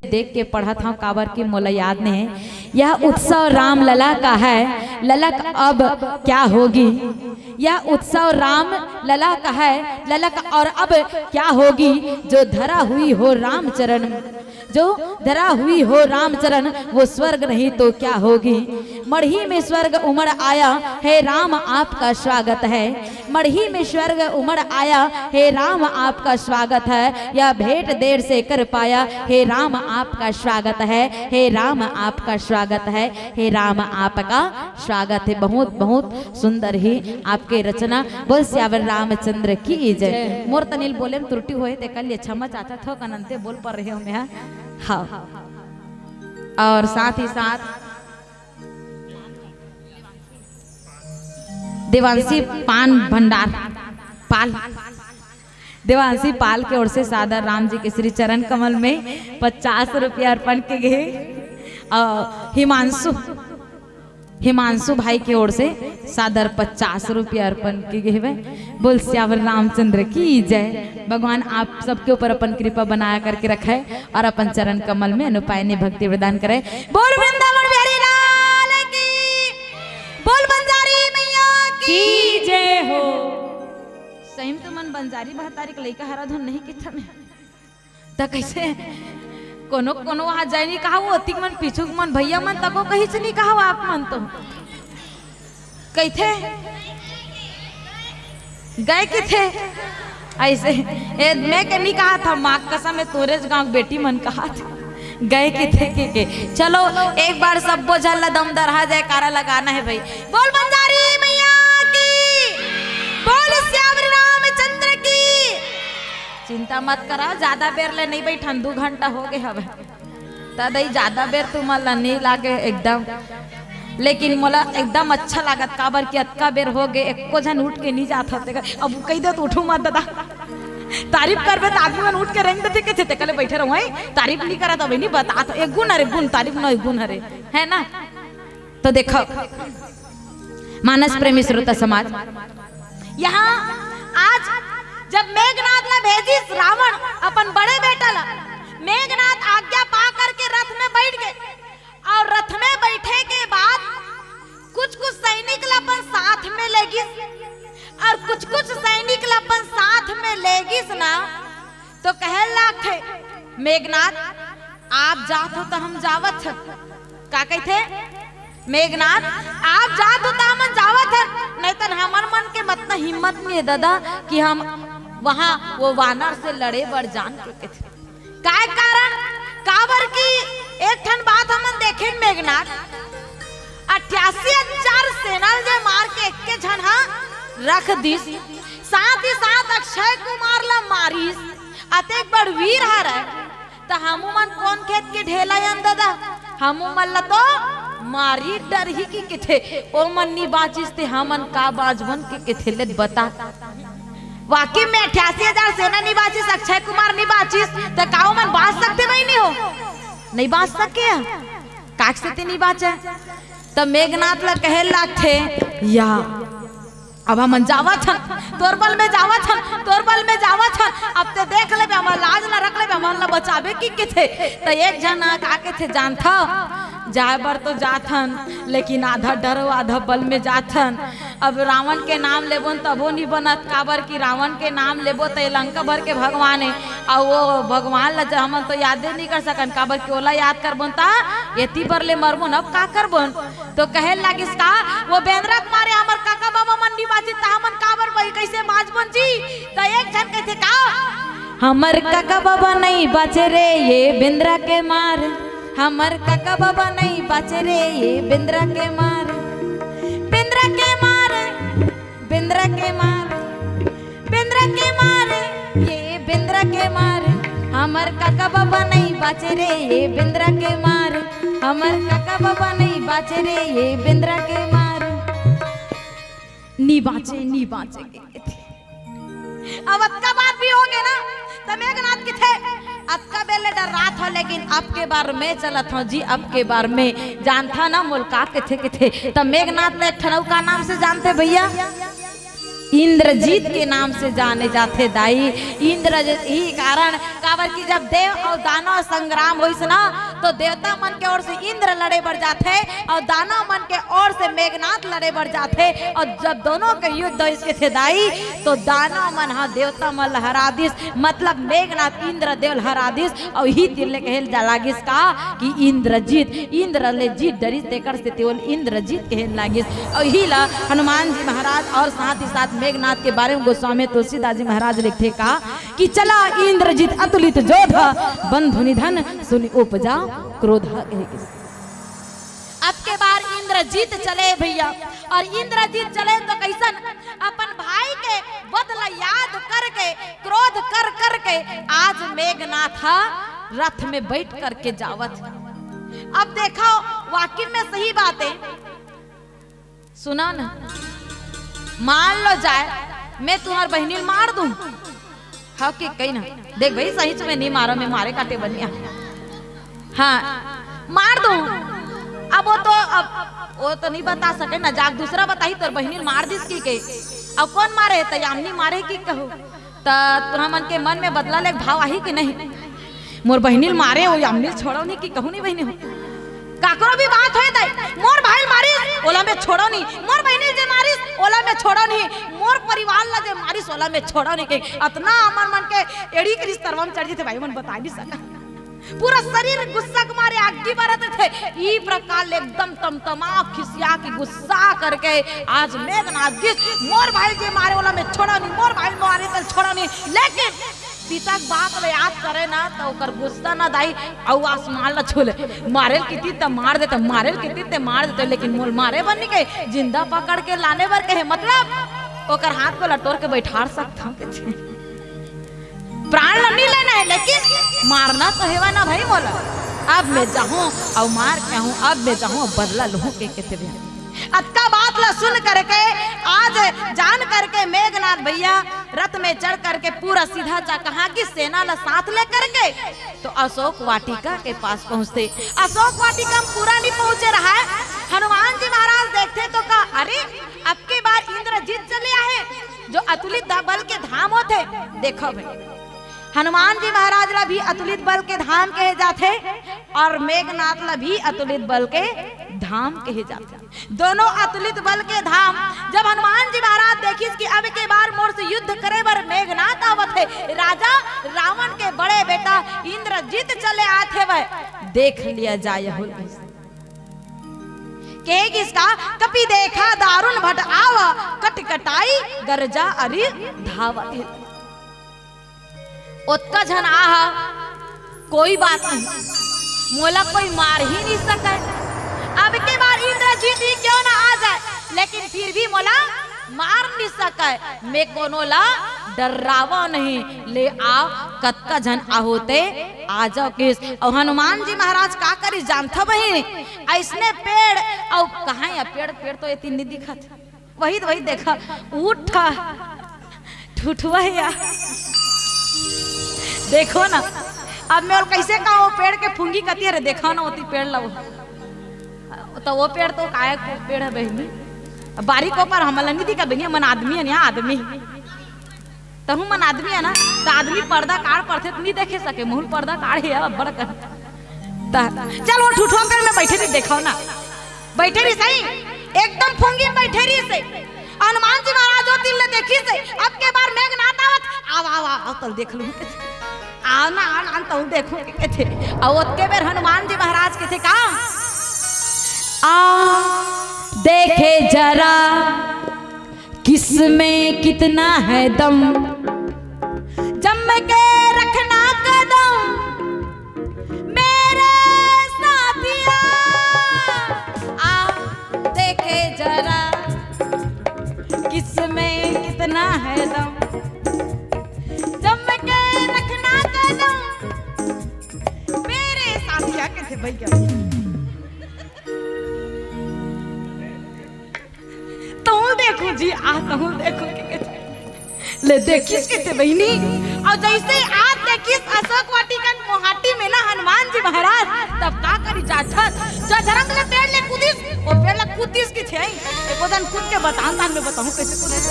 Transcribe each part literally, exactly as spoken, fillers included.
देख के पढ़त हंव, काबर कि मोला याद नहीं है। यह उत्सव राम लला का है, ललक अब क्या होगी। यह उत्सव राम लला का है, ललक और अब क्या होगी। जो धरा हुई हो रामचरण, जो धरा हुई हो रामचरण, वो स्वर्ग नहीं तो क्या होगी। मढ़ी में स्वर्ग उमड़ आया, हे राम आपका स्वागत है। मढ़ी में स्वर्ग उमड़ आया, हे राम आपका स्वागत है। यह भेंट देर से कर पाया, हे राम आपका स्वागत है। हे राम आपका स्वागत है। हे राम आपका स्वागत है। बहुत बहुत सुंदर ही आपके रचना। बोल सियावर रामचंद्र की जय। जय। मोर तनिक बोले में त्रुटि होए, तेकर लिए क्षमा चाहत हंव, कनंते बोल पर रहे हो मैं। हाँ, और साथ ही साथ देवांशी पान भंडार पाल, देवांशी पाल के ओर से सादर राम जी के श्री चरण कमल में पचास रुपया अर्पण के गे। और हिमांशु, हिमांशु भाई के ओर से सादर पचास रुपया अर्पण के गे हवे। बोल सियावर रामचंद्र की जय। भगवान आप सबके ऊपर अपन कृपा बनाया करके रखे और अपन चरण कमल में अनुपायनी भक्ति प्रदान करे। बोल वृंदावन बिहारी लाल की, बोल बंजारी मैया की। की जय हो। सही में तुमन बंजारी महतारी के लइका हरा धुन नहीं किथा में। त कइसे कोनो कोनो वहां जाय नहीं कहा, वो अतिक मन पीछू के मन भैया मन तको कहिच नहीं कहा, आप मन तो कहिथे गए किथे ऐसे। ए, मैं के नहीं कहा था, माँ कसम है, तोरे गांव के बेटी मन कहा था गए किथे के, के। चलो एक बार सबो झन ला दमदरहा जयकारा लगाना है भाई। बोल बंजारी मैया की, बोल सियावर रामचंद्र की। चिंता मत करा, ज्यादा बेर ले नहीं बैठन, दू घंटा हो गए हवे। त दई ज्यादा बेर तुमन ला नहीं लागे एकदम, लेकिन मोला एकदम अच्छा लागत, काबर कि अतका बेर हो गए, एको झन उठ के नहीं जात हते। अब कहि दे तो उठू मत दादा, तारीफ करबे त आदमी मन उठ के रेंग देथे, कथे तेकर ले बैठे रहूं, हैं? तारीफ नहीं करत हवे, नहीं बतात, एक गुण हरे, गुण, तारीफ न एक गुण हरे, है ना? तो देखो, मानस प्रेमी श्रोता समाज, यहाँ आज जब मेघनाथ ला भेजिस रावण अपन बड़े बेटा ला, मेघनाथ आज्ञा पा करके रथ में बैठ गए और रथ में बैठे के बाद कुछ कुछ सैनिक ला अपन साथ में ले गिस और कुछ कुछ सैनिक ला अपन साथ में ले गिस ना, तो कहे लागथे, मेघनाथ, आप जात हो त हम जावत हन। का कहिथे? मेघनाथ, आप जात हो त हमन जावत हन, नहीं त हमर मन के मतना हिम्मत नहीं है दादा कि हम वहां वो वानर से लड़े बर जान के कथे। काय कारण? काबर कि एक ठन बात हमन देखेन मेघनाथ, अट्ठासी हजार सेना ल जे मार के एक के झन हा रख दिस, साथ ही साथ अक्षय कुमार ला मारिस, अतेक बड़ वीर हरय, त हमू मन कोन खेत के ढेला अन दादा? हमू मन ला तो मारी डरही की किथे, ओ मन नी बाचिस ते हमन का बाचबन के किथे ले बता। वाकई में अट्ठासी हजार सेना नी बाचिस, अक्षय कुमार नी बाचिस, त का ओ मन बाच सकथे भाई? नहीं हो, नहीं बाच सके। काक से ते नी बाचे, त मेघनाथ ला कहे लागथे, या अब हमन जावत हन, तोर बल में जावत हन, तोर बल में जावत हन। अब ते देख लेबे, हमर लाज ला रख लेबे, हमन ला बचाबे की किथे। त एक झन ह का किथे जानथव, जाए बर तो जात हन, लेकिन आधा डर आधा बल में जात हन। अब रावण के नाम लेबोन तभो नी बनत, काबर कि रावण के नाम लेबो त ये लंका भर के भगवान है, अउ वो भगवान ला ज-, हमन तो यादे नी कर सकन, काबर कि ओला याद करबोन त एती बर ले मरबोन, अब का करबोन? तो कहे लागिस का, वो बेंदरा के मारे हमर काका बाबा मन नी बाचिस, त हमन काबर बई, कैसे बाचबन जी? त एक झन कहिथे का, हमर काका बाबा नहीं बाचे रे, ये बेंदरा के मार, हमर काका बाबा नहीं बाचे रे, ये बेंदरा के मार, बेंदरा के मार, बेंदरा के मार, बेंदरा के मार, ये बेंदरा के मार, हमर काका बाबा नहीं बाचे रे, ये बेंदरा के मार, हमर काका बाबा नहीं बाचे रे, ये बेंदरा के मार। नी बाचे, नी बाचे। अब अतका बात भी हो गए ना, त मेघनाथ किथे, अतका बेर ले डर्रात हो, लेकिन अब के बार में चलत हो जी, अब के बार में जानथा ना मोला का किथे किथे। त मेघनाथ ले एक ठन अउ का नाम से जानथे भैया? इंद्रजीत के नाम से जाने जाथे दाई। इंद्रजीत ही कारण, काबर कि जब देव अउ दानव संग्राम होइस ना, तो देवता मन के ओर से इंद्र लड़े बर जाथे अउ दानव मन के ओर से मेघनाथ लड़े बर जाथे। अउ जब दोनों के युद्ध होइस के थे दाई, तो दानव मन ह देवता मन ल हरा दिस, मतलब मेघनाथ इंद्रदेव ल हरा दिस। अउ ही तीर ले कहे जा लागिस का कि इंद्रजीत, इंद्र ले जीत डरिस, तेकर से तेवल इंद्रजीत कहे लागिस। अउ ही ला हनुमान जी महाराज अउ साथ ही साथ मेघनाथ के बारे में गोस्वामी तुलसीदास जी महाराज लिखथे का कि चला इंद्रजीत अतुलित जोध, बंधु निधन सुनि उपजा क्रोध कहे के। अब के बार इंद्रजीत चले भैया, अउ इंद्रजीत चले तो कइसन, अपन भाई के वध ला याद करके, क्रोध कर करके आज मेघनाथ ह रथ में बैठ करके जावत। अब देखो, वाकई में सही बात है। सुना ना, मान लो जाए, मैं तुम्हार बहिनी ल मार दूं। हाँ कि कहीं ना, देख भाई, सही तुम्हें नहीं मारा, मैं मारे काटे बनिया। हाँ, मार दूं। अब वो तो, अब वो तो नहीं बता सके ना, जाके दूसरा बताही, तोर बहिनी ल मार दिस की के। अब कौन मारे, त यामिनी मारे की कहू, त तुहा मन के मन में बदला ले भाव आही कि नहीं? मोर बहिनी ल मारे, वो यामिनी ल छोड़ो नहीं कि कहू नहीं बहिनी हो। काकरो भी बात होए दाई, मोर भाई ल मारिस, ओला मैं छोड़ो नहीं, मोर बहिनी ल जे मारिस, ओला मैं छोड़ो नहीं, मोर परिवार ला जे मारिस, ओला मैं छोड़ो नहीं। के अतना हमर मन के एड़ी करिस तरवा म चढ़ जथे भाई, मन बता नहीं सका। पूरा शरीर गुस्सा के मारे आगी बरत थे। ई प्रकार ले एकदम तमतमा खिसिया के गुस्सा करके आज मेघनाथ गिस, मोर भाई ल जे मारे ओला मैं छोड़ा नहीं, मोर भाई ल मारे त छोड़ा नहीं। लेकिन पिता के बात ले याद करे ना, त ओकर गुस्सा ना दाई, अउ आसमान ला छू ले। मारे ल किती त मार देते, मारे ल किती त मार देते, लेकिन मोला मारे बर नहीं कहे, जिंदा पकड़ के लाने बर कहे, मतलब ओकर हाथ को लटोर के बैठार सकता हूँ। प्राण ला नहीं लेना है, लेकिन मारना तो हेवा ना भाई मोला। अब मैं जाहूं अउ मार के आहूं, अब मैं जाहूं अउ बदला लूहूं के कहते भैया। अतका बात ला सुन करके, आज जान करके मेघनाथ भैया रथ में चढ़ करके पूरा सीधा जा कहा कि सेना ला साथ ले करके तो अशोक वाटिका के पास पहुंचते। अशोक वाटिका में पूरा नहीं पहुंचे रहा है। हनुमान जी महाराज देखते तो का, अरे, अब के बार इंद्रजीत चले आहे, जो अतुलित दा-, बल के धाम होथे। देखो भाई, हनुमान जी महाराज ला भी अतुलित बल के धाम कहे जाथे अउ मेघनाथ ला भी अतुलित बल के धाम कहे जाथे। दोनों अतुलित बल के धाम। जब हनुमान जी महाराज देखिस कि अब के बार मोर से युद्ध करे बर मेघनाथ आवत हे, राजा रावण के बड़े बेटा इंद्रजीत चले आत हेवय, देख लिया जाय हो। कहे गिस का, कपि देखा दारुन भट आवा, कटि कटाई गरजा अरि धावा। ओतका झन आहा, कोई बात नहीं, मोला कोई मार ही नहीं सके। अब के बार इंद्रजीत ही क्यों ना आ जाए, लेकिन फिर भी मोला मार नहीं सके। मैं कोनो ला डर्रावा नहीं। ले आ, कतका झन आहो ते आ जाव किस। अउ हनुमान जी महाराज का करिस जानथा बहिनी, अइसने पेड़, अउ कहाँ या पेड़, पेड़ तो एती नहीं दिखत। वही तो, वही देखा, उठा, ठुठुआ या। देखो ना, अब मैं ओला कइसे कहूँ, पेड़ के फुंगी कती, अरे देखा ना, ओती पेड़ ला वो। त वो पेड़ तो काय को पेड़ हे बहिनी? अब बारी को पर हमला नहीं दिखा बहिनी, मन आदमी हे ना, आदमी। तहूँ मन आदमी हे ना, त आदमी पर्दा काढ़ परथे त नहीं देखे सके, महूँ ल पर्दा काढ़े हे, अब्बड़ कर। त चल वो ठुठुआ पेड़ में बइठे रहिस, देखाव ना। बइठे रहिस सही, एकदम फुंगी बइठे रहिस सही। हनुमान जी महाराज वो तीर ले देखिस सही, अब के बार मेघनाथ आवत, आव, आव, आव, आव, तल देख लूँ। आव ना, आव ना, तहूँ देखूँ, कथे। अउ ओतके बेर हनुमान जी महाराज कथे का? आ, देखे जरा, किसमें कितना है दम, जम के रखना कदम, मेरे साथिया। आ, देखे जरा, किसमें कितना है दम, जम के रखना कदम, मेरे साथिया कथे भैया। तहूँ देखूँ जी, आ तहूँ देखूँ के कथे। ले देखिस कथे बहिनी, अउ जइसे आज देखिस अशोक वाटिका मोहाटी में ना हनुमान जी महाराज, तब का करिस जाथस, जझरंग ले पेड़ ले कूदिस, वो पेड़ ला कूद कूदिस कथे, एको दन कूद के बतान, तान में बताहूँ कइसे कूदिस।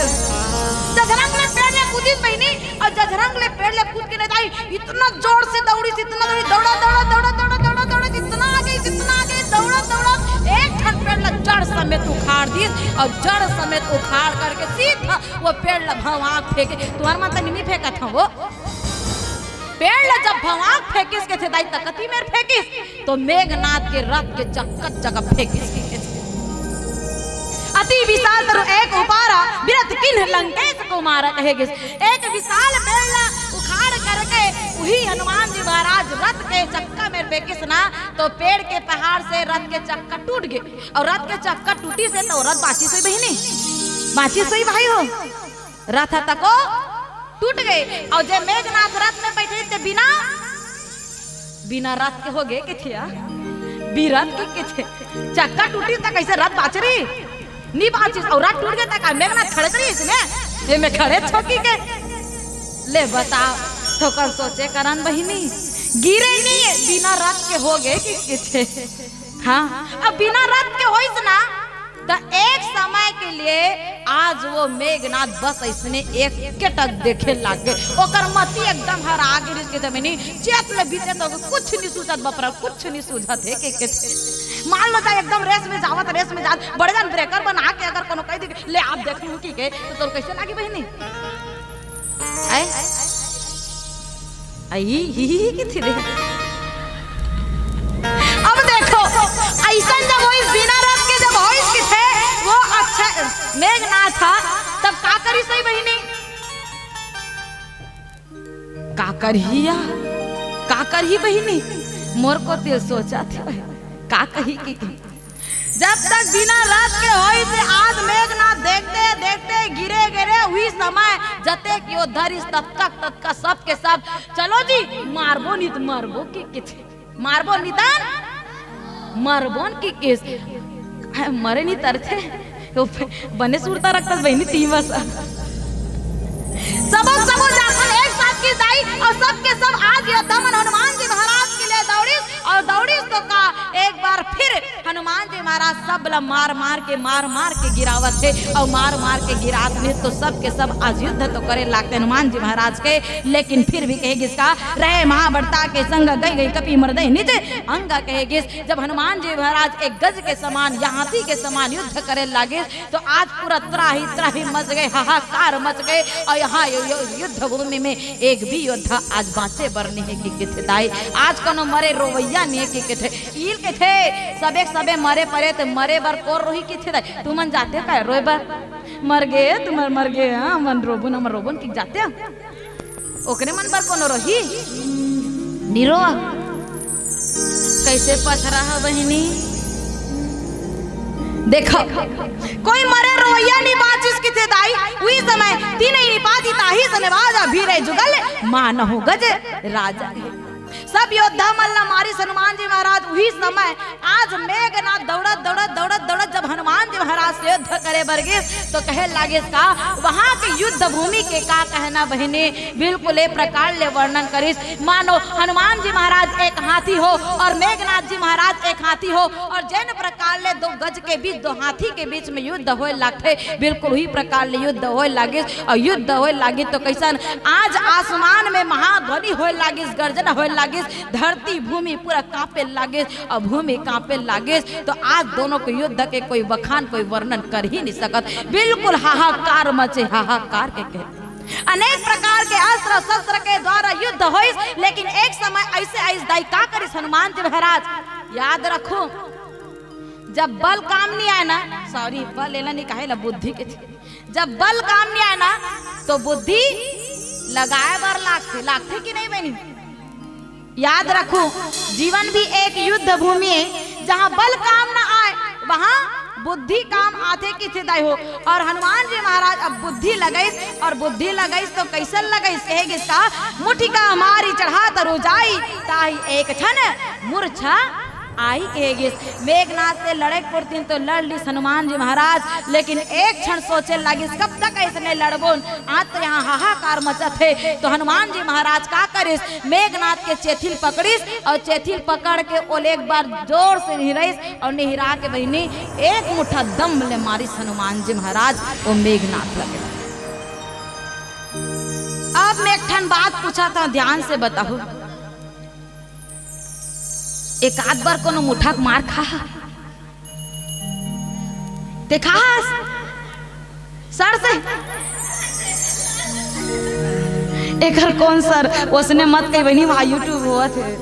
जझरंग ले पेड़ ले कूदिस बहिनी, अउ जझरंग ले पेड़ ले कूद के नहीं दाई, इतना जोर से दौड़िस, इतना दौड़िस, दौड़ा, दौड़ा, इतना आगे, इतना आगे, दौड़ा, दौड़ा, एक ठन पेड़ ला जड़ समेत उखाड़ दिस, अउ जड़ समेत उखाड़ करके सीधा वो पेड़ ला भवाक फेंके। तुम्हर मन तनी नहीं फेंकत हँव वो। पेड़ ला जब भवाक फेंकिस कथे दाई, त कति मेर फेंकिस, तो मेघनाथ के रथ के चक्का जगह फेंकिस कथे। अति विशाल तरु एक उपारा, बिरथ कीन्ह लंकेश को मारा कहे गिस। एक विशाल पेड़ ला उखाड़ करके उही हनुमान जी महाराज रथ के चक्का में फेंकिस ना, तो पेड़ के पहाड़ से रथ के चक्का टूट गे। अउ रथ के चक्का टूटिस हे, तो रथ बाँचिस होही बहिनी, बाँचिस होही भाई हो। रथ तको टूट गे। अउ जे मेघनाथ रथ में बइठे, ते बिना, बिना रथ के हो गे कथे, बिरथ के कथे। चक्का टूटिस त कइसे रथ बाँचही? नहीं बाँचिस। अउ रथ टूट गे त का मेघनाथ खड़े करिस इसने? ये में खड़े छोकी के। ले बताव, थोकन सोचे करन बहिनी, गिरे नहीं, बिना रथ के हो गे कथे। हाँ, अब बिना रथ के होइस ना, त एक समय के लिए आज वो मेघनाथ बस अइसने एक टक देखे लाग गे। ओकर मति एकदम हरा गिरिस कथे बहिनी, चेत ले बीते तो कुछ नहीं सूझत बपरा, कुछ नहीं सूझत हे कथे। मान लो चाहे एकदम रेस में जावत, रेस में जावत, बड़े जान ब्रेकर बना के अगर कोनो कहि दे, "ले आप देख लू" कहिके, त तोर कइसे लागी बहिनी? आय? आई, ही, ही, ही, कथे रे। अब देखो, अइसन जब होइस बिना रथ के, जब होइस कथे, वो अच्छा मेघनाथ ह, तब का करिस होही बहिनी? का करही या? का करही बहिनी? मोर कोति सोचथे, का कही कि, कि जब तक बिना रथ के होइस हे, आज मेघनाथ देखते, देखते गिरे, गिरे, उही समय जतेक योद्धा रिहिस, ततका, ततका सब के सब, "चलो जी, मारबो नहीं त मरबो" कहिके, "मारबो नहीं त मरबो" कहिके। मरे नहीं तरथे, वो बने सुरता रखथस बहिनी, तीन बस। सबो, सबो जाथन एक साथ कहिस दाई, अउ सब के सब आज योद्धा मन हनुमान जी महाराज के लिए दौड़िस, अउ दौड़िस तो का एक बार फिर हनुमान जी महाराज सब ला मार मार के, मार मार के गिरावत हे, अउ मार मार के गिरात हे तो सब के सब आज युद्ध तो करे लागथे हनुमान जी महाराज के। लेकिन फिर भी कहे गिस का, "रहे महाबढ़ता के संग, गइ गइ कपि मरदइ निज अंग" कहे गिस। जब हनुमान जी महाराज एक गज के समान, या हाथी के समान युद्ध करे लागिस, तो आज पूरा त्राहि त्राहि मच गे, हाहाकार मच गे, अउ यहाँ यु-, यु-, युद्ध भूमि में एक भी योद्धा आज बाँचे बर नहीं हे कहिके कथे दाई। आज कोनो मरे रोवइया नहीं हे कहिके कथे। इही ल कथे, सबे के सबे मरे परे, त मरे बर कोन रोही कहिके कथे दाई। तुमन जाथव काय रोय बर? मर गे, तुमन मर गे, हाँ, हमन रोबोन, हमन रोबोन कहिके जाथव। ओकरे मन बर कोनो रोही? नहीं रोवय। कइसे पथरा ह बहिनी? देखव, कोई मरे रोवइया नहीं बाँचिस कहिथे दाई। उही समय, "तिनहि निपाति ताहि सन्निभाजा, भीरहि जुगल मानहु गज राजा।" सब योद्धा मन ला मारिस हनुमान जी महाराज उही समय। आज मेघनाथ दौड़त, दौड़त, दौड़त, दौड़त जब हनुमान जी महाराज से युद्ध करे बर गिस, तो कहे लागिस का, वहाँ के युद्ध भूमि के का कहना बहिनी, बिल्कुल ए प्रकार ले वर्णन करिस, मानो हनुमान जी महाराज एक हाथी हो अउ मेघनाथ जी महाराज एक हाथी हो, अउ जेन प्रकार ले दो गज के बीच, दो हाथी के बीच में युद्ध होए लागथे, बिल्कुल उही प्रकार ले युद्ध होए लागिस। अउ युद्ध होए लागिस तो कइसन, आज आसमान में महाध्वनि होए लागिस, गर्जना होए लागिस, धरती भूमि पूरा कांपे लागिस, अउ भूमि कांपे लागिस। तो आज दोनों के युद्ध के कोई बखान, कोई वर्णन कर ही नहीं सकत। बिल्कुल हाहाकार मचे, हाहाकार के कहे। अनेक प्रकार के अस्त्र शस्त्र के द्वारा युद्ध होइस, लेकिन एक समय अइसे आइस दाई, का करिस हनुमान जी महाराज? याद रखो, जब बल काम नहीं आए ना, सॉरी, बल एला नहीं कहे ला, बुद्धि के, जब बल काम नहीं आए ना, तो बुद्धि लगाए बर लागथे, लागथे कि नहीं बहिनी? याद रखो, जीवन भी एक युद्ध भूमि हे, जहाँ बल काम न आए, वहाँ बुद्धि काम आथे कहिथे दाई हो। अउ हनुमान जी महाराज अब बुद्धि लगाइस, अउ बुद्धि लगाइस तो कइसन लगाइस, कहे गिस का, "मुठिका मारि चढ़ा तरु जाई, ताहि एक छन मूर्छा आही कहे गिस, मेघनाथ से लड़े के पुरतिन तो लड़ लिस हनुमान जी महाराज, लेकिन एक क्षण सोचे लागिस, "कब तक ऐसने लड़बोन? आज तो यहाँ हाहाकार मचत हे।" तो हनुमान जी महाराज का करिस, मेघनाथ के चेथिल पकड़िस अउ चेथिल पकड़ के ओले एक बार जोर से निहिराइस अउ निहिरा के बहिनी एक मुठा दम ले मारिस हनुमान जी महाराज ओ मेघनाथ लगे। अब मैं एक ठन बात पूछत हँव, ध्यान से बताहू, एक आध बार कोनो मुठा के मार खा हा? ते खा हस? सर से? एकर कौन सर? ओसने मत कही बहिनी, वहाँ YouTube होवत हे।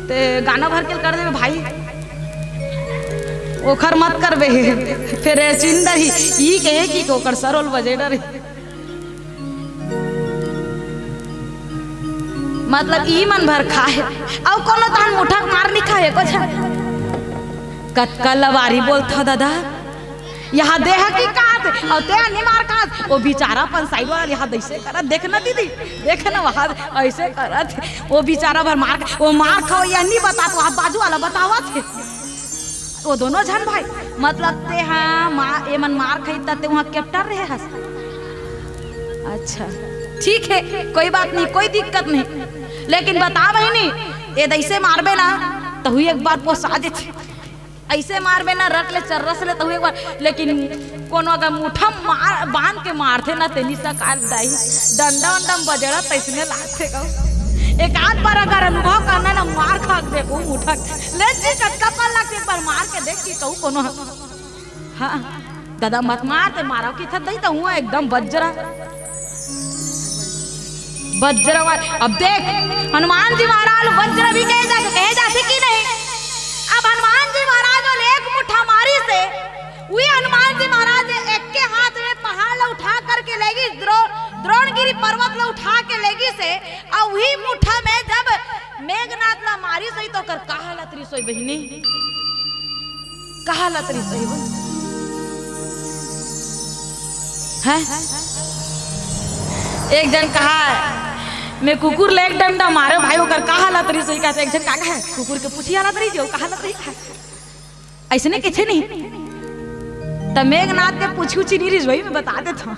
ते गाना भर के कर देबे भाई। ओखर मत करबे। फेर ए चिंदा ही, ई कहे कि ओकर सर ओल बजे डरे। मतलब, ई मन भर खाए, अउ कोनो तहन मुठा के मार नी खाए, कुछ। कतका लबारी बोलथा दादा, यहाँ देह की कात, अउ ते नी मार खात। ओ बिचारा अपन side वाला यहाँ दैसे करत, देख ना दीदी, देख ना वहाँ ऐसे करत। ओ बिचारा भर मार खा-, ओ मार खाओ या नी बतात, वहाँ बाजू वाला बतावत हे। ओ दोनों झन भाई, मतलब ते हा मा-, एमन मार खाई त ते वहाँ captain रहे हस। अच्छा, ठीक है, कोई बात नहीं, कोई दिक्कत नहीं, लेकिन बता बहिनी, ए दैसे मारबे ना, तहू एक बार पोसा देथे। ऐसे मारबे ना, रट ले, चर्रस ले, तहू एक बार, लेकिन कोनो अगर मुठा मार, बांध के मारथे ना, तेनी सकाल दाई, डंडा उंडा म बजड़ा तैसने लागथे कहू। एक आध बार अगर अनुभव करना ना, मार खा के देखो मुठा के। ले जी, कतका पल लागथे, एक बार मार के देख कि कहू कोनो ह-, हाँ, दादा मत मार, ते मारो कि थक दई, तो हुआ एकदम बज्रा। वज्र वा-, अब देख, हनुमान जी महाराज वज्र भी कहे जाथे, कहे जाथे कि नहीं? अब हनुमान जी महाराज ओला एक मुठा मारिस हे, उही हनुमान जी महाराज एक के हाथ में पहाड़ ला उठा करके लेगिस, द्रो-, द्रोणगिरी पर्वत ला उठा के लेगिस हे, अउ उही मुठा में जब मेघनाथ ला मारिस होही, तो ओकर का हालत रिस होही बहिनी? का हालत रिस होही वो? हैं? एक झन कहा, "मैं कुकुर ले एक डंडा मारे भाई, ओकर का हालत रिस होही?" कहथे, एक झन का कहे, "कुकुर के पूछी हालत रिस होही, का हालत रिस होही?" अइसने कहिथे नहीं। त मेघनाथ के पूछी उछी नी रिस होही, मैं बता देत हँव।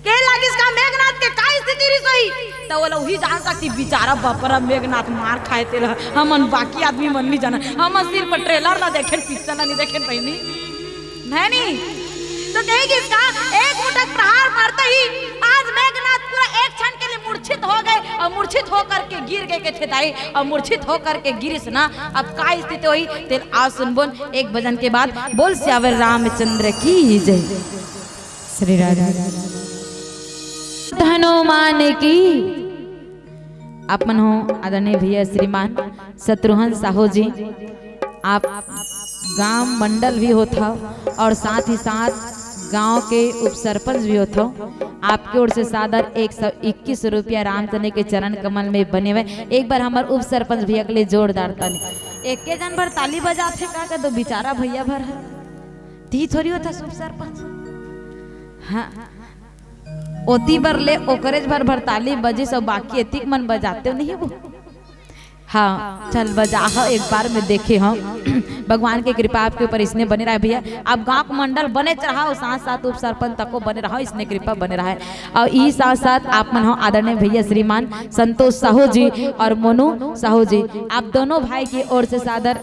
कहे लागिस का मेघनाथ के का स्थिति रिस होही? त ओला उही जान सकती, बिचारा बपरा मेघनाथ मार खाए तेला। हमन बाकी आदमी मन नी जानन। हमन सिर्फ trailer ला देखेन, picture ला नी देखेन बहिनी। है नी? तो कहे गिस का एक मुठा प्रहार मारते ही आज मेघनाथ पूरा एक क्षण के लिए मूर्छित हो गए अउ मूर्छित होकर के गिर गए कहिथे दाई, अउ मूर्छित होकर के गिरिस ना, अब का स्थिति होही तेला आज सुनबोन एक भजन के बाद। बोल सियावर रामचंद्र की जय। श्री राधे। हनुमान की। आप मन हो आदरणीय भैया श्रीमान शत्रुघ्न साहू जी, आप गांव मंडल भी होत हव और साथ ही साथ गांव के उप सरपंच भी होत हव। आपके ओर से सादर एक सौ इक्कीस रुपया रामचंद्र के चरण कमल में बने हुए। एक बार हमर उप सरपंच भैया के लिए जोरदार ताली। एके जन भर ताली बजाथे का, का दो बिचारा भैया भर है। ती थोड़ी होता उप सरपंच। हाँ, ओती बर ले ओकरेच भर भर ताली बजिस अउ बाकी एतिक मन बजाते नहीं वो। हाँ, चल बजा हो, एक बार में देखे हो। भगवान के कृपा आपके ऊपर इसने बने रहे भैया। आप गांव के मंडल बने रहो, साथ साथ उप सरपंच तको बने रहो, इसने कृपा बने रहे। और ई साथ साथ आप मन हो आदरणीय भैया श्रीमान संतोष साहू जी और मोनू साहू जी, आप दोनों भाई की ओर से सादर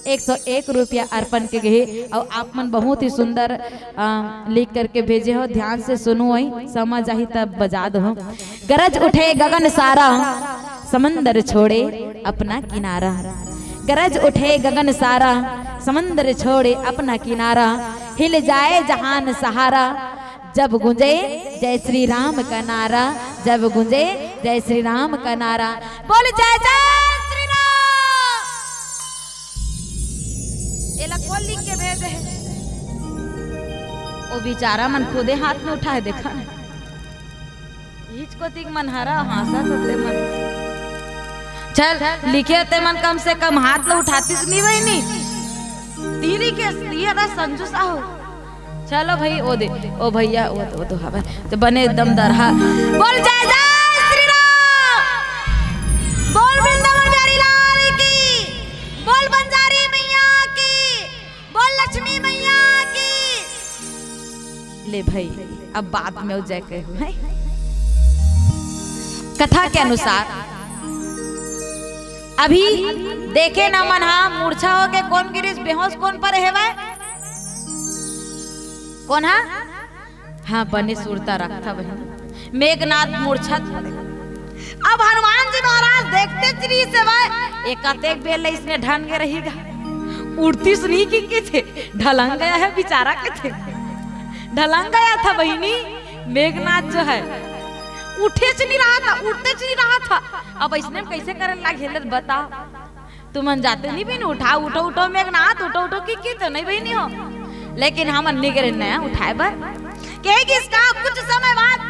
एक सौ एक रुपया अर्पण के गए। और आप मन बहुत ही सुंदर, अ, लिख करके भेजे हो, ध्यान से सुनो, वही समझ आही तब बजा दो। गरज उठे गगन सारा, समंदर छोड़े अपना किनारा। गरज उठे गगन सारा, समंदर छोड़े अपना किनारा। हिल जाए जहान सहारा, जब गूंजे जय श्री राम का नारा, जब गूंजे जय श्री राम का नारा। बोल जय जय श्री राम। एला कोन लिख के भेजे हे? ओ बिचारा मन खुदे हाथ में उठाए, देखा ना। हिचकोतिक मन हरा, हाँसत होते मन। चल, लिखे ते मन कम से कम हाथ ला उठातिस नी बहिनी। तीरी के दिया दा संजू साहू। चलो भाई, ओ दे, ओ भैया, ओ तो, ओ तो हवे। तो बने एकदम दरहा। बोल जय जय श्री राम। बोल वृंदावन बिहारी लाल की। ले भाई, अब बाद में जय कहे हुए। कथा के अनुसार अभी देखे ना मन हा मूर्छा होके कोन गिरिस, बेहोश कोन परे हेवय? कोन हा? हाँ, बने सुरता रखथा बहिनी। मेघनाथ मूर्छा परे। अब हनुमान जी महाराज देखते चली सेवा, ये कतेक बेर ले इसने ढन के रही गा। उठतिस नहीं कि कथे, ढलंग गया है बेचारा कथे। ढलंग गया था बहिनी, मेघनाथ जो है, उठेच नहीं रहा था, उठतेच नहीं रहा था। अब इसने कैसे करे लागे ले बता। तुमन जाते नहीं बहिनी, उठा, उठो, उठो मेघनाथ, उठो, उठो, की, की तो नहीं बहिनी हो। लेकिन हमन निगरे नया उठाए बर। कहे कि इसका कुछ समय बाद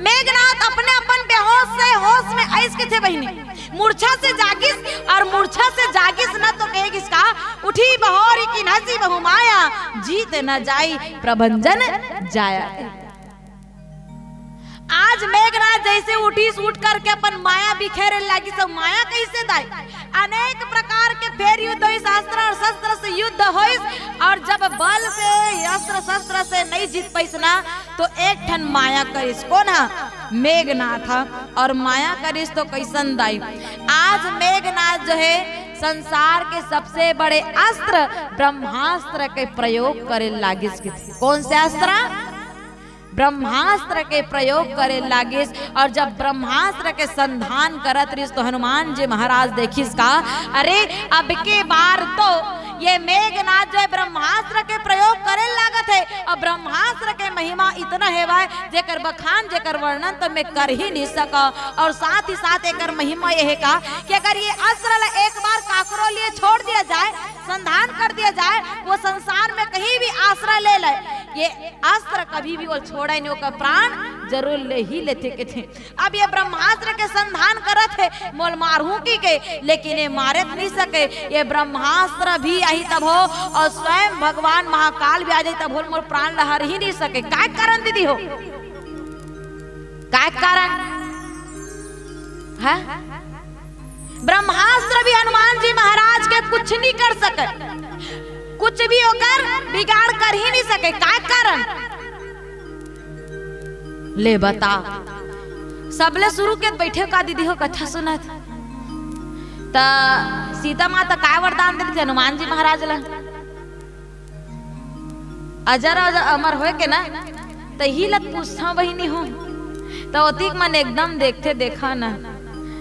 मेघनाथ अपने अपन बेहोश से होश में आइस कथे बहिनी, मूर्छा से जागिस, और मूर्छा से जागिस न तो कहे कि इसका उठी बहोरी कीन्हसि बहु माया, जीत न जाई प्रभंजन जाया। आज मेघनाथ जैसे उठिस, उठ करके अपन माया बिखेरे लागिस, सब माया कैसे दाई? अनेक प्रकार के फेर युद्ध होइस, अस्त्र और शस्त्र से युद्ध होइस, और जब बल से, अस्त्र शस्त्र से नहीं जीत पाइस ना, तो एक ठन माया करिस। कोन हा? मेघनाथ हा। और माया करिस तो कैसन दाई? आज मेघनाथ जो है, संसार के सबसे बड़े अस्त्र ब्रह्मास्त्र के प्रयोग करे लागिस। कौन से अस्त्र? ब्रह्मास्त्र के प्रयोग करे लागिस। और जब ब्रह्मास्त्र के संधान करत रहिस तो हनुमान जी महाराज देखिस का, अरे, अब के बार तो ये मेघनाथ जो है ब्रह्मास्त्र के प्रयोग करे लागत है। और ब्रह्मास्त्र के महिमा इतना हेवय, जेकर बखान, जेकर वर्णन तो मैं कर ही नहीं सका। और साथ ही साथ एकर महिमा ये है का कि अगर ये अस्त्र ला एक बार काकरो लिए छोड़ दिया जाए, संधान कर दिया जाए, वो संसार में कहीं भी आसरा ले ले, ये अस्त्र कभी भी वो छोड़े नहीं, ओकर प्राण जरूर ले ही लेथे कथे। अब ये ब्रह्मास्त्र के संधान करत है, मोल मारहूं की के, लेकिन ये मारे नहीं सके। ये ब्रह्मास्त्र भी आही तब हो, और स्वयं भगवान महाकाल भी आ जाई तब हो, मोर प्राण ला हर ही नहीं सके। काय कारण दीदी हो? काय कारण है? ब्रह्मास्त्र भी हनुमान जी महाराज के कुछ नहीं कर सके, कुछ भी ओकर बिगाड़ कर ही नहीं सके। काय कारण? ले बता, सबले शुरू के बैठे का दीदी हो कथा सुनत। त सीता माता काय वरदान दे देथे हनुमान जी महाराज ला? अजर अजर अमर होए के ना, त ही लत पूछथव बहिनी हो। त ओतिक मन एकदम देखथे, देखा ना,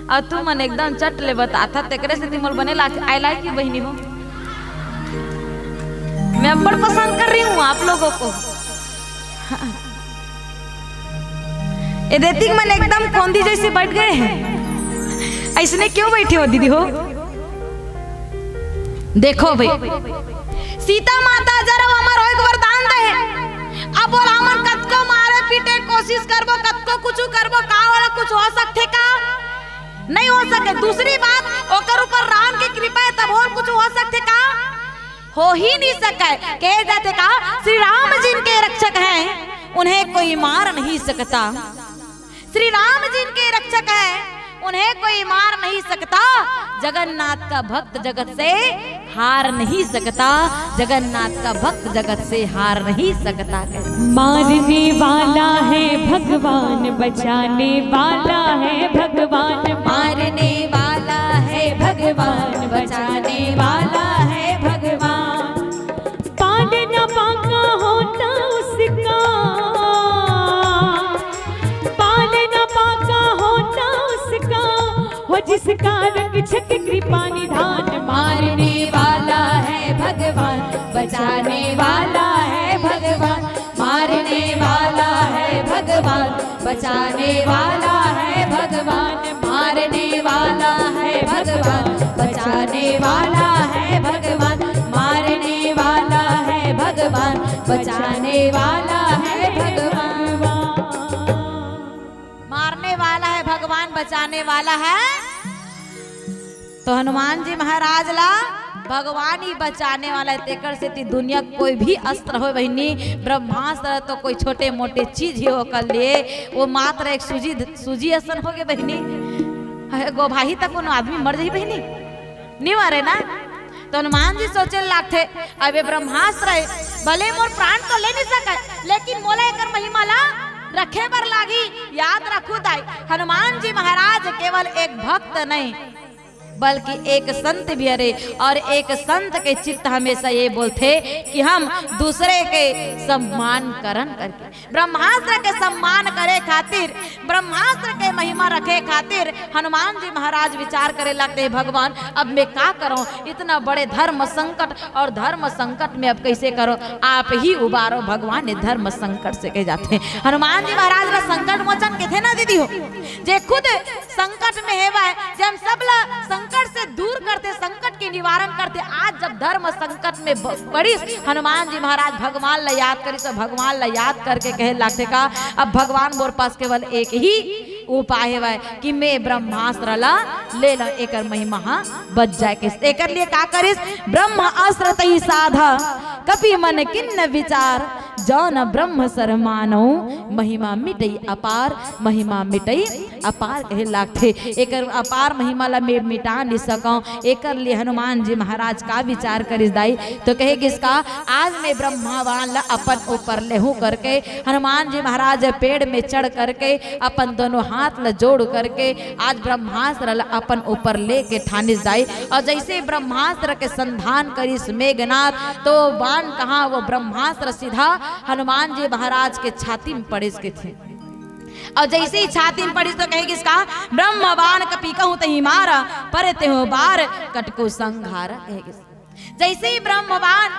अउ तू मन एकदम चट ले बताथा, तेकरे सेती मोल बने लाग, I like you बहिनी हो। मैं अब्बड़ पसंद कर रही हूँ आप लोगों को। हाँ। ये देतिक मन एकदम कोंदी जैसे बैठ गए हैं, ऐसने क्यों बैठे हो दीदी हो? देखो भाई, सीता माता जरा हमर होए के वरदान दे हे। अब बोला हमन कतको मारे पीटे कोशिश करबो, कतको कुछ करबो, का ओला कुछ हो सकथे का? नहीं हो सके। दूसरी बात, ओकर ऊपर राम के कृपा है, तब और कुछ हो सकथे का? हो ही नहीं सके। कहे जाथे का, श्री राम जिनके रक्षक हैं, उन्हें कोई मार नहीं सकता। श्री राम जिनके रक्षक हैं, उन्हें कोई मार नहीं सकता। जगन्नाथ का भक्त जगत से हार नहीं सकता, जगन्नाथ का भक्त जगत से हार नहीं सकता। मारने वाला है भगवान, बचाने वाला है भगवान, मारने वाला है भगवान, बचाने वाला है भगवान। पांड न पाका होता उसका, पांड न पाका होता उसका, हो जिसका रक्षक कृपा निधान। मारने वाला है भगवान, बचाने वाला है भगवान, मारने वाला है भगवान, बचाने वाला है भगवान, मारने वाला है भगवान, बचाने वाला है भगवान, मारने वाला है भगवान, बचाने वाला है भगवान। मारने वाला है भगवान, बचाने वाला है। तो हनुमान जी महाराज ला भगवान ही बचाने वाला है। तेकर सेती दुनिया के कोई भी अस्त्र हो बहिनी, ब्रह्मास्त्र तो कोई छोटे मोटे चीज ही हो कर लिए, वो मात्र एक सूजी, सूजी असन हो गए बहिनी। अरे गो भाई तक कोनो आदमी मर जाही बहिनी, नहीं मरे ना। तो हनुमान जी सोचे लागथे, अब ये ब्रह्मास्त्र हे, भले मोर प्राण तो ले नहीं सके, लेकिन मोला एकर महिमा ला रखे बर लागी। याद रखू दाई, हनुमान जी महाराज केवल एक भक्त नहीं, बल्कि एक संत भी हरे, और एक संत के चित्त हमेशा ये बोलथे कि हम दूसरे के सम्मान करन करके, ब्रह्मास्त्र के सम्मान करे खातिर, ब्रह्मास्त्र के महिमा रखे खातिर हनुमान जी महाराज विचार करे लगथे, भगवान, अब मैं का करूं? इतना बड़े धर्म संकट, और धर्म संकट में अब कैसे करूं? आप ही उबारो भगवान, ये धर्म संकट से कहे जाथे। हनुमान जी महाराज ला संकट मोचन कथे ना दीदी हो, जे खुद संकट में हेवय, जे हम सब ला संकट से दूर करथे, संकट के निवारण करथे। आज जब धर्म संकट में ब-, पड़िस, हनुमान जी महाराज भगवान ला याद करिस, तो भगवान ला याद करके कहे लागथे का, अब भगवान मोर पास केवल एक ही उपाय हेवय कि मैं ब्रह्मास्त्र ला ले ला, एकर महिमा हा बच जाए। के एकर लिए का करिस? ब्रह्म अस्त्र तही साधा, कपि मन किन्न विचार, जौन ब्रह्म सर मानव, महिमा मिटई अपार, महिमा मिटई अपार कहे लागथे। एकर अपार महिमा ला मैं मिटा नहीं सकौं। एकर लिए हनुमान जी महाराज का विचार करिस दाई, तो कहे गिस का, आज मैं ब्रह्मा बाण ला अपन ऊपर लेहूं करके, हनुमान जी महाराज पेड़ में चढ़ करके अपन दोनों हाथ ला जोड़ करके आज ब्रह्मास्त्र ला अपन ऊपर लेके ठानिस दाई। और जैसे ही ब्रह्मास्त्र के संधान करिस मेघनाथ, तो बाण कहाँ, वो ब्रह्मास्त्र सीधा हनुमान जी महाराज के छाती में पड़िस कथे। और जैसे ही छाती में पड़िस तो कहे गिस का, ब्रह्म बाण कपि कहूँ तही मारा, परे तेहु बार कटकु संघारा, कहे गिस। जैसे ही ब्रह्म बाण,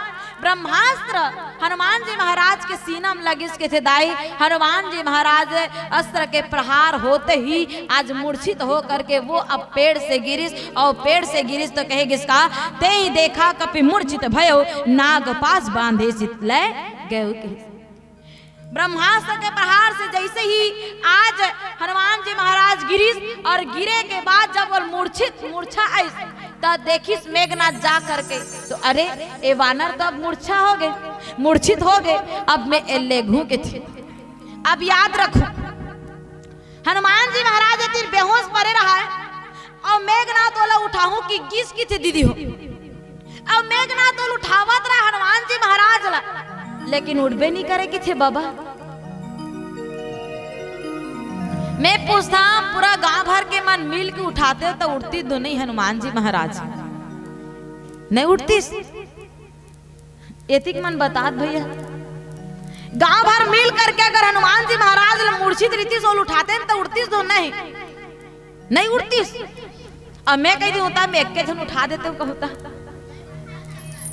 ब्रह्मास्त्र हनुमान जी महाराज के सीना में लगिस कथे दाई, हनुमान जी महाराज अस्त्र के प्रहार होते ही आज मूर्छित हो करके वो अब पेड़ से गिरिस, और पेड़ से गिरिस तो कहे गिस का, तेहि देखा कपि मूर्छित भयो, नाग पास बांधे सित लै गयो कहे। ब्रह्मास्त्र के प्रहार से जैसे ही आज हनुमान जी महाराज गिरिस, और गिरे के बाद जब वो मूर्छित, मूर्छा आइस, त देखिस मेघनाथ जा करके, तो अरे, ए वानर तो अब मूर्छा हो गए, मूर्छित हो गए, अब मैं एल्ले घूं कथे। अब याद रखू, हनुमान जी महाराज ए तीर बेहोश परे रहा है, और मेघनाथ ओला उठाहूं कि गिस कथे दीदी हो। अब मेघनाथ ओला उठावत रहा हनुमान जी महाराज ला, लेकिन उठबे नहीं करे कथे बाबा। मैं पूछता, पूरा गांव भर के मन मिल के उठाते तो उठतिस तो नहीं हनुमान जी महाराज? नहीं उठतिस। एतिक मन बतात भैया, गांव भर मिल करके अगर हनुमान जी महाराज ला मूर्छित रहितिस ओला उठाते तो उठतिस तो नहीं? नहीं उठतिस। अब मैं कहि देहूं त मैं एके झन उठा देतेंव कहूं त।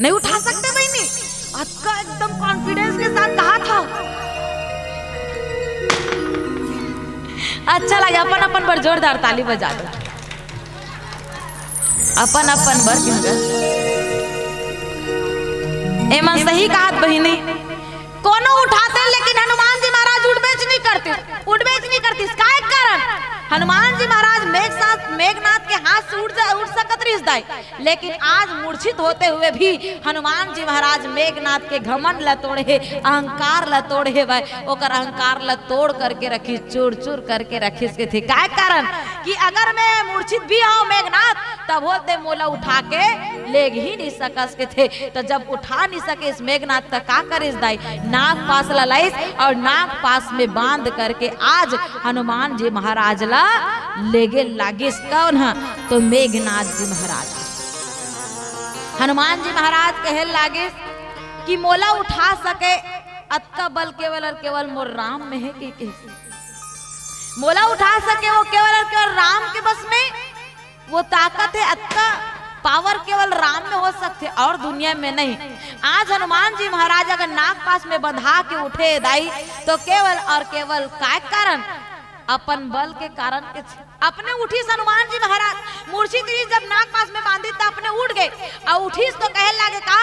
नहीं उठा सकते बहिनी? अतका एकदम confidence के साथ कहा था। अच्छा लगे, अपन अपन बर जोरदार ताली बजा दो। अपन अपन बर क्यों कर? एमन सही कहत बहिनी, कोनो उठाते लेकिन हनुमान जी महाराज उठबेच नहीं करते, उठबेच नहीं करते। काय कारण? हनुमान जी महाराज मेघ साथ, मेघनाथ के हाथ से उठ जा, उठ सकत रहिस दाई, लेकिन आज मूर्छित होते हुए भी हनुमान जी महाराज मेघनाथ के घमंड ला तोड़े हे, अहंकार ला तोड़े हे भाई, ओकर अहंकार ला तोड़ करके रखिस, चूर चूर करके रखिस कथे। काय कारण? कि अगर मैं मूर्छित भी हूं मेघनाथ, तभो ते मोला उठा के लेग ही नहीं सकस कथे। तो जब उठा नहीं सकेस मेघनाथ, त का करिस दाई? नाग पास ला लाइस और नाग पास में बांध करके आज हनुमान जी महाराज ला लेगे लागिस। कौन ह? तो मेघनाथ जी महाराज। हनुमान जी महाराज कहे लागिस कि मोला उठा सके अतका बल केवल और केवल मोर राम में हे, कहिके। मोला उठा सके वो केवल और केवल राम के बस में, वो ताकत हे, अतका power केवल राम में हो सकथे और दुनिया में नहीं। आज हनुमान जी महाराज अगर नाग पास में बंधा के उठे दाई, तो केवल और केवल काय कारण? अपन बल के कारण के छे। अपने उठिस हनुमान जी महाराज, मूर्छित रहिस जब नाग पास में बांधिस त अपने उठ गे, अउ उठिस तो कहे लागे का,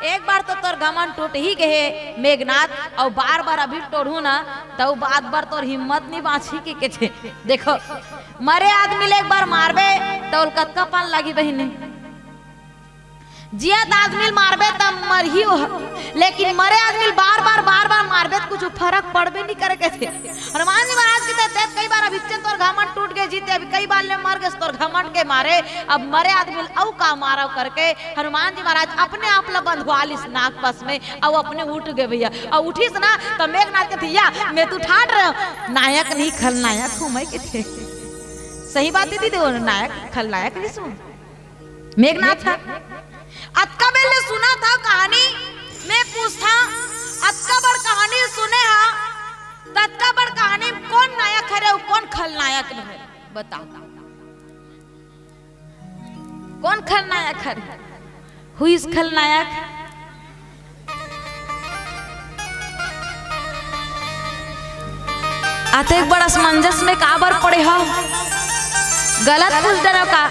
एक बार तो तोर घमंड टूट ही गे हे मेघनाथ, अउ बार बार अभी टोरहूं ना, त बात बर तोर हिम्मत नहीं बांचही कहिके। देखो, मरे आदमी ल एक बार मारबे त ओला कतका पान लागी बहिनी? जियत आदमी ल मारबे त मरही ओह, लेकिन मरे आदमी ल बार बार, बार बार मारबे त कुछ फरक पड़बे नहीं करे कहिके। हनुमान जी महाराज कथे, "देख, कई बार अभिच्चे तोर घमंड टूट गे, जीते, अभी कई बार ले मर गेस तोर घमंड के मारे, अब मरे आदमी ल अउ का मारव करके हनुमान जी महाराज अपने आप ला बंधवा लिस नाग पास में, अउ अपने उठ गे भैया। अउ उठिस ना, त मेघनाथ कथे, "या, मैं तो ठाठ रहे हूँ, नायक नहीं, खलनायक हूँ मैं," कथे। सही बात है दीदी, वो नायक, खलनायक नहीं सो। मेघनाथ ह अतका बेर ले सुनत हव कहानी, मैं पूछथंव, अतका बड़ कहानी सुने हव, त अतका बड़ कहानी म कोन नायक हरे अउ कोन खलनायक हरे? बताओ, कोन खलनायक हरे? Who is खलनायक? अतेक बड़ असमंजस में काबर पड़े हव? गलत पूछ डरव का?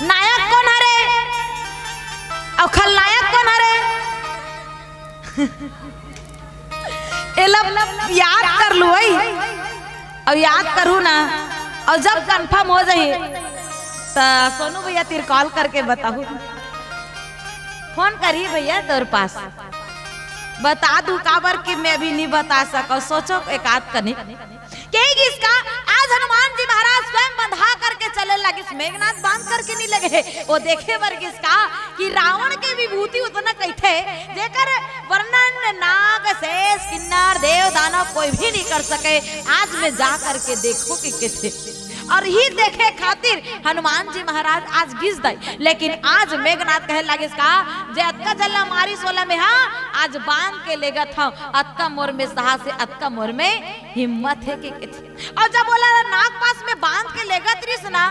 नायक कोन हरे? अउ खलनायक कोन हरे? एला याद कर लू, अउ याद करू ना, अउ जब confirm हो जाही, त सोनू भैया तीर call करके बताहू। फोन करही भैया तोर पास, बता दू, काबर कि मैं अभी नहीं बता सकव। सोचो एकाध कनी। कहे गिस का, आज हनुमान जी महाराज स्वयं बंधा करके चले लागिस, मेघनाथ बांध करके नहीं लगे हे। वो देखे बर गिस का कि रावण के विभूति उतना कहिथे, जेकर वर्णन नाग, शेष, किन्नर, देव, दानव कोई भी नहीं कर सके। आज मैं जा करके देखो कि कथे। अउ ही देखे खातिर हनुमान जी महाराज आज गिस दाई। लेकिन आज मेघनाथ कहे लागिस का, जे अतका झन ला मारिस ओला में, हाँ, आज बांध के लेगत हव, अतका मोर में साहस हे, अतका मोर में हिम्मत हे कि कथे। अउ जब ओला नाग पास में बांध के लेगत रिस ना,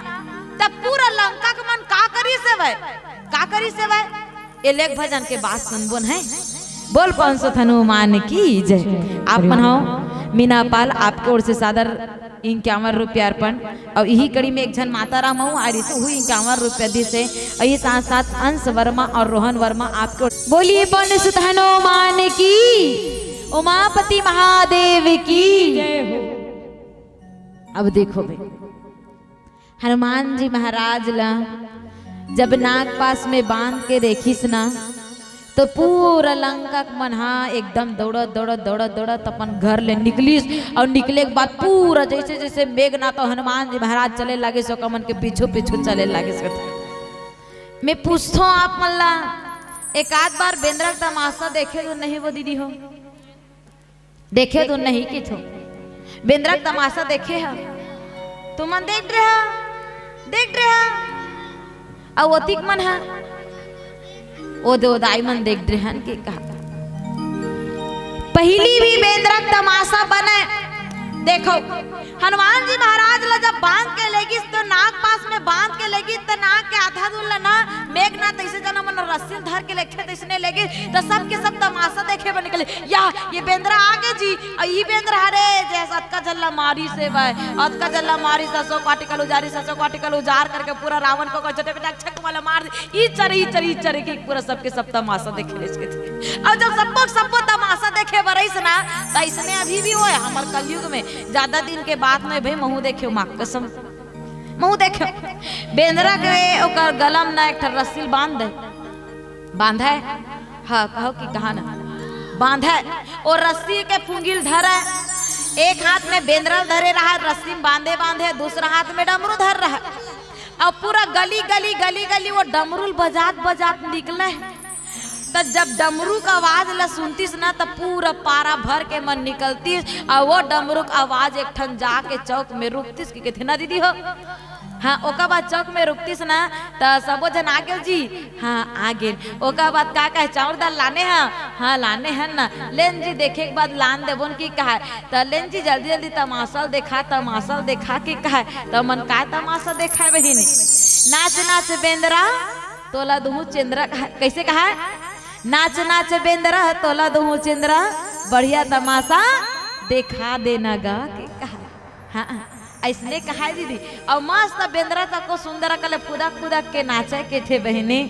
तब पूरा लंका के मन का करिस हे वय, का करिस हे वय? ए लेख भजन के बात सुनबो न है। बोल पवन सुत हनुमान की जय। आप मन हो मीना पाल, आपके ओर से सादर इक्यावन रुपया अर्पण। अउ इही कड़ी में एक झन माता राम हूँ, आरिस हूँ इक्यावन रुपया दिस हे। अउ ये साथ साथ अंश वर्मा अउ रोहन वर्मा आपके ओर। बोलिए पवन सुत हनुमान की, उमापति महादेव की। अब देखो भाई, हनुमान जी महाराज ला जब नाग पास में बांध के देखिस ना, तो पूरा लंका के मन हा एकदम दौड़त, दौड़त, दौड़त, दौड़त अपन घर ले निकलिस। अउ निकले के बाद पूरा जैसे, जैसे मेघनाथ अउ हनुमान जी महाराज चले लागिस, ओकर मन के पीछू, पीछू चले लागिस। मैं पूछथों आप मन ला, एक आध बार बेंदरा के तमाशा देखे तो नहीं वो दीदी हो? देखे तो नहीं किथो। बेंदरा के तमाशा देखे ह? तुमन देख डरे ह, देख डरे ह। अउ ओतिक मन ह, ओ दे ओ दाई मन देख डरे हन के कहा। पहिली भी बेंदरा के तमाशा बने। देखो, हनुमान जी महाराज ला जब बांध के लेगिस, तो नाग पास में बांध के लेगिस, तो नाग के आधा दूर ला ना, मेघनाथ ऐसे जना मन रस्सी धर के लेगथे, तैसने लेगिस, तो सबके सब तमाशा देखे बर निकले। या, ये बेंदरा आगे जी, अउ ई बेंदरा हरे, जे अतका झन ला मारिस हे वय, अतका झन ला मारिस, अशोक वाटिका ल उजारिस, अशोक वाटिका ल उजार करके पूरा रावण को, को छोटे बेटा अक्षय कुमार ला मार दे, ई चरे, ई चरे, ई चरे के पूरा सबके सब तमाशा देखे लेस के थे। अउ जब सबको, सबको तमाशा देखे बर आइस ना, त अइसने अभी भी होय हमर कलयुग में। ज्यादा दिन के बात नहीं भाई, महू देखे, माँ कसम, महू देखे। बेंदरा के ओकर गला में ना एक ठन रस्सी बांध दे, बांधे, हाँ, कहो कि कहा ना, बांधे। ओ रस्सी के फुंगिल धरे, एक हाथ में बेंदरा धरे रहा, रस्सी में बांधे, बांधे, दूसरा हाथ में डमरू धर रहा। अब पूरा गली, गली, गली, गली वो डमरू ल बजात, बजात निकले। त जब डमरू का आवाज ल सुनतिस ना, त पूरा पारा भर के मन निकलतिस, अउ वो डमरू का आवाज एक ठन जाके चौक में रुकतिस, कि कथे ना दीदी हो? हाँ, ओकर बाद चौक में रुकतिस ना, त सबो झन आ गेल जी। हाँ, आ गेल। ओकर बाद का कहे, चाउर दाल लाने ह? हाँ, लाने हन ना। लेन जी, देखे के बाद लान देबोन कि कहे। त लेन जी, जल्दी जल्दी तमाशा ल देखा, तमाशा ल देखा कि कहे। त मन का तमाशा देखाय बहिनी? नाच नाच बेंदरा, तोला दुहू चेंदरा कहा, कैसे कहा? नाच नाच बेंदरा, तोला दुहू चेंदरा, बढ़िया तमाशा देखा देना गा के कहा। हाँ, अइसने कहा दीदी। अउ मस्त बेंदरा तको सुंदर अकन ले फुदक फुदक के नाचे के थे बहिनी।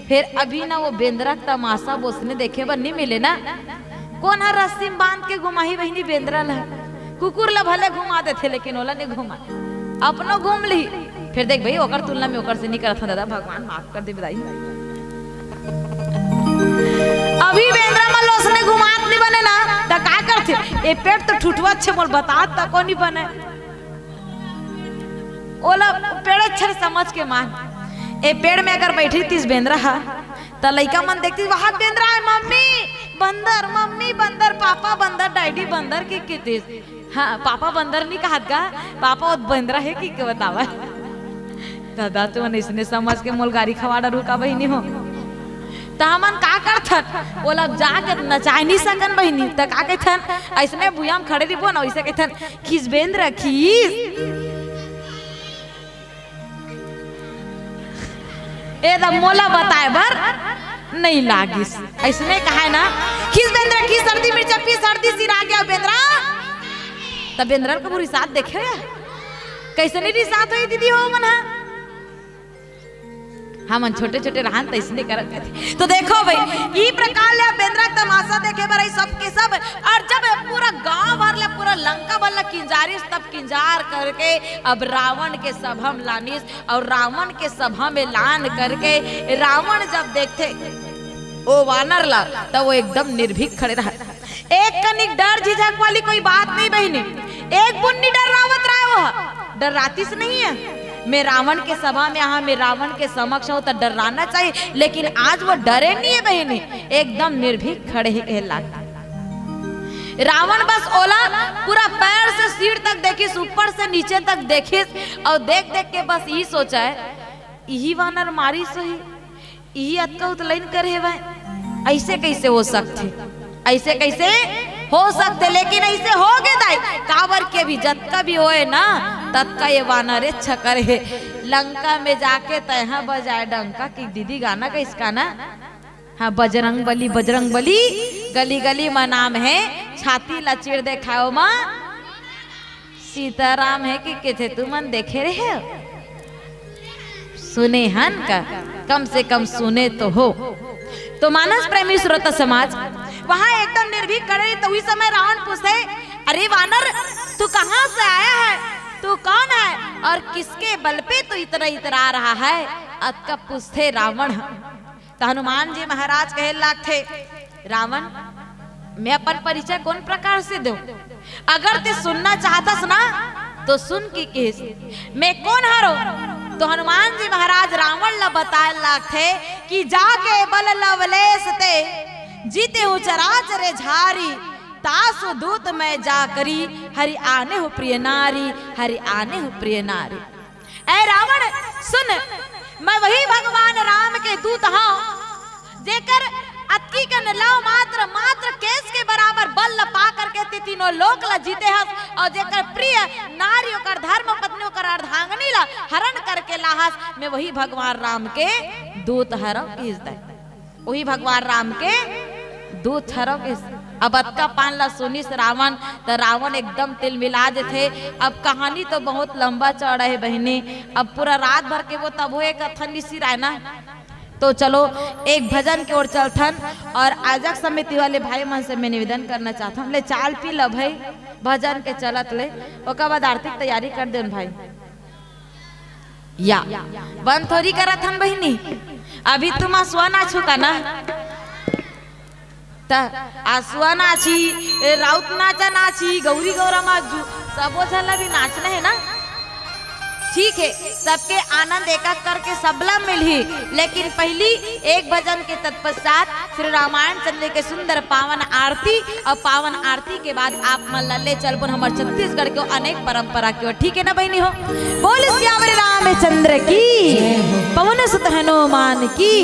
फेर अभी ना वो बेंदरा के तमाशा ओसने देखे बर नहीं मिले ना। कोन हर रस्सी में बांध के घुमाही बहिनी बेंदरा ला? कुकुर ला भले घुमा देथे, लेकिन ओला नहीं घुमा, अपनो घूम ली। फेर देख भाई, ओकर तुलना में ओकर से नहीं करत हन दादा, भगवान माफ कर दे दाई। अभी बेंदरा मन ल ओसने घुमात नहीं बने ना, त का करथे? ए पेट तो ठुठुआ छे, मोर बतात तको नहीं बने। अक्षर समझ के मान, ए पेड़ में अगर बैठी तीस बेंदरा हा, त लइका मन देखती, "वहां बेंदरा है, मम्मी बंदर, मम्मी बंदर, पापा बंदर, डैडी बंदर," के, के तीस। हाँ, पापा बंदर नहीं कहत गा, पापा वो बेंदरा है कि के बतावा। दादा, तू मन इसने समझ के मोल गारी खवा डरू का बहिनी हो। त हमन का करथन? ओला जाके नचाए नहीं सकन बहिनी, त का कहथन? ऐसने भुइयां म खड़े रहिबो ना, वैसे कहथन, "खीस बेंदरा, खीस।" ए दा मोला बताए बर नहीं लागिस। ऐसने कहाए ना, "खीस बेंदरा, खीस हरदी मिर्चा पीस, हरदी सिरा गया बेंदरा।" त बेंदरा ल कभू रिसात देखे हो या? कैसे नहीं रिसात होई दीदी हो मन हा? हमन छोटे-छोटे रहन त अइसने करत रहिथे। तो देखो भाई, ई प्रकार ले बेंदरा के तमाशा देखे बर आई सबके सब, और जब पूरा गांव भर ले, पूरा लंका भर ले किंजारिस, तब किंजार करके अब रावण के सभा म लानिस, और रावण के सभा में लान करके रावण जब देखथे ओ वानर ला, त वो एकदम निर्भीक खड़े रहा। एक कनिक डर झिझक वाली कोई बात नहीं बहिनी, एक बूंद नहीं डर्रावत रहा वो, डर्रातिस नहीं है। मैं रावण के सभा में आहा, मैं रावण के समक्ष हूं, त डर्राना चाहिए, लेकिन आज वो डरे नहीं है बहिनी, एकदम निर्भीक खड़े हे कहे लाग। रावण बस ओला पूरा पैर से सिर तक देखिस, ऊपर से नीचे तक देखिस, और देख देख के बस यही सोचा है, "इही वानर मारिस होही, इही अतका उतलइन करे हवय, ऐसे कैसे हो सकथे, ऐसे कैसे हो सकथे?" लेकिन ऐसे होगे दाई, काबर के भी जतका भी होए ना, ततका ये वानर अच्छा करे हे। लंका में जाके तैहा बजाए डंका कि दीदी गाना का इसका ना, हाँ, बजरंग बली, बजरंग बली, गली गली मा नाम हे, छाती ला चीर देखाओ मा सीताराम हे कि कथे, तुमन देखे रहे हो? सुने हन का? कम से कम सुने तो हो। तो मानस प्रेमी श्रोता समाज, वहां एकदम निर्भीक खड़े रही, तो उही समय रावण पूछे, "अरे वानर, तू कहां से आया है? तू कौन है? और किसके बल पे तू इतना इतरा रहा है?" अतका पूछथे रावण। त हनुमान जी महाराज कहे लागथे, "रावण, मैं अपन परिचय कोन प्रकार से दूं? अगर ते सुनना चाहतस ना, तो सुन," कि किहिस, "मैं कोन हरो?" तो हनुमान जी महाराज रावण ला बताए लागथे कि "जाके बल लवलेस ते, जीते हूँ चराचर झारी, तासु दूत मैं जा करी, हरि आने हूँ प्रिय नारी, हरि आने हूँ प्रिय नारी।" ऐ रावण, सुन, मैं वही भगवान राम के दूत हंव, जेकर अतकी कन लव मात्र, मात्र केस के बराबर बल ल पा करके ते तीनों लोक ल जीते हस, और जेकर प्रिय नारी, ओकर धर्म पत्नी, ओकर अर्धांगिनी ल हरण करके लाहस, मैं वही भगवान राम के दूत हरंव, किहिस दाई। वही भगवान राम के दूत हरंव के। अब अतका पान ला सुनिस रावण, त रावण एकदम तिलमिला जथे। अब कहानी तो बहुत लंबा चौड़ा हे बहिनी, अब पूरा रात भर के वो तभो एक अथन निसी राय ना। तो चलो, एक भजन के ओर चलथन, और आयोजक समिति वाले भाई मन से मैं निवेदन करना चाहत हंव, ले चाल पी ल भाई, भजन के चलत ले, ओकर बाद आरती के तैयारी कर देन भाई। या, बंद थोड़ी करत हन बहिनी, अभी तुम असुआ नाचो का ना? त असुआ नाची, ए, राउत नाचा नाची, गौरी गौरा माजू, सबो झन ला भी नाचना हे ना? ठीक हे, सबके आनंद एक एक करके सबला मिलही, लेकिन पहिली एक भजन के तत्पश्चात श्री रामायण चंद्र के सुंदर पावन आरती, और पावन आरती के बाद आप मन ला ले चलबोन हमर छत्तीसगढ़ के अनेक परंपरा के ओर। ठीक हे ना बहिनी हो? बोल सियावर रामचंद्र की, पवन सुत हनुमान की।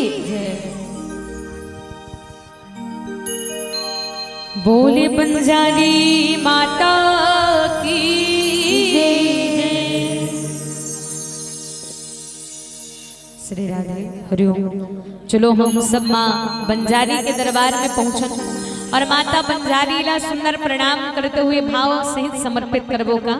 बोले बंजारी माता की जय। श्री राधे हरिओम। चलो हम सब माँ बंजारी के दरबार में पहुंचन और माता बंजारी ला सुंदर प्रणाम करते हुए भाव सहित समर्पित करबो का।